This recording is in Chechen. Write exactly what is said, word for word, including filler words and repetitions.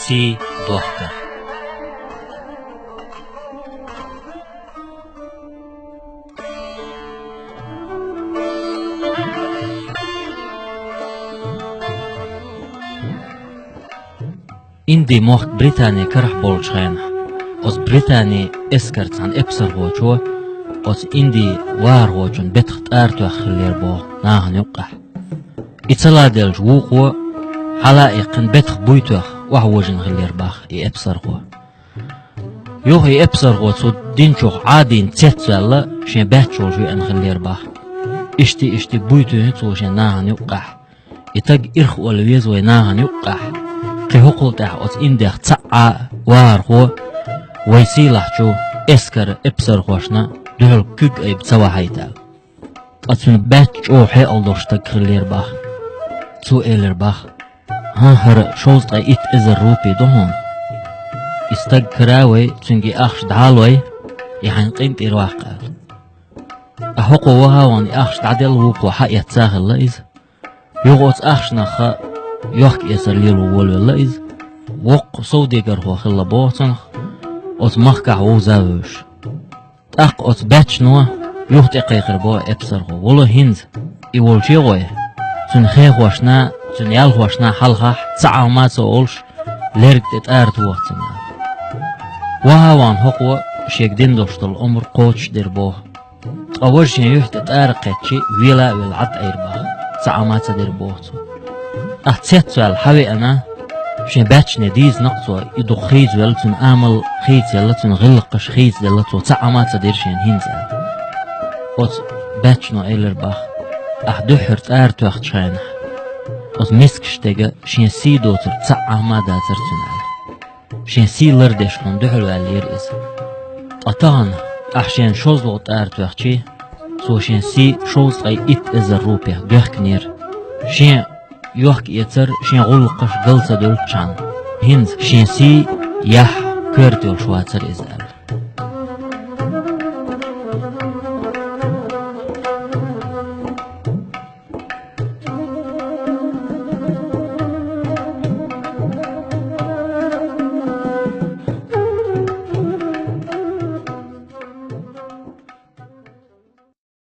Сий дохкар. Инди мохк Британи карахь болчу хенахь, оцу Британи эскаран цхьана эпсархочо оцу Инди вахархочун бетах тӀара тоьхна хиллера боху нахана юккъехь. И ца ладелча вукхо хьала а эккхина бетах буй тоьхна охьавожийна хиллера боху и эпсархо. Юха и эпсархо цу динчух Ӏадийна цецваьлла шен баьчча волуш веана хиллера боху. Иштта, иштта буй тоьхна цо шен нахана юккъехь. И стаг ирх олла веза вай нахана юккъехь. Кхин хӀокхул тӀаьхьа оцу Индех цхьаъ а вахархо вай сийлахьчу эскаран эпсархошна дуьхьал куьг айба ца вахьийта. Ткъа цуьнан баьчча чӀогӀа хьекъал долуш стаг хиллера боху. Цо элира боху: «ХӀан, хӀара шовзткъе итт эзар рупий ду хьуна. И стаг кара а вай, цуьнга и ахча дӀа а лой, и хьайн къинтӀера ваккха», — аьлла. Ткъа хӀокхо ваха а вахана и ахча дӀаделла вукхо схьаэцна а хилла иза. Юха оцу ахчанах йохк-эцар лело волавелла иза. Воккха совдегархо хилла боху цунах, оцу махкахь вовза а вевзаш. ТӀаккха оцу баьччано юха тӀекхайкхира боху эпсархо: «Вало хӀинца, и волчу а гӀой, цуьнан хехошна, цуьнан ялхошна хьалхахь цхьа Ӏама а ца олуш, лерга тӀе тӀара тоха цунна». Ваха а вахана хӀокхо шега дина долуш долу омра кхочушдира боху. Ткъа важа шен юьхь тӀе тӀара кхаьччи, вела а велла, Ӏад айра боху. Цхьа Ӏама а ца дира боху цо. Ахь цецваьлла схьавеана, шен баьччане дийцина-кх цо, и дукха хийцавелла, цуьнан амал хийцаелла, цуьнан гӀиллакхаш хийцаделла, цо цхьа Ӏама а ца дира шена хӀинца аьлла. Оцу баьччано элира боху: «Ахь дуьххьара тӀара тоьхначу хенахь, оцу мискачу стеган шен сий доцург цхьа Ӏама а дацара цуьнан», — аьлла. Шен сий лардеш хьуна дуьхьал ваьллера иза. Ткъа тахана ахь шена шозлагӀа тӀара тоьхчи, цо шен сий шовзткъе итт эзар рупех доьхкинера. Шен йохк-эцар, шен гӀуллакхаш гал ца дуьллучхьана, хӀинца шен сий, яхь коьрта йолуш вацара иза.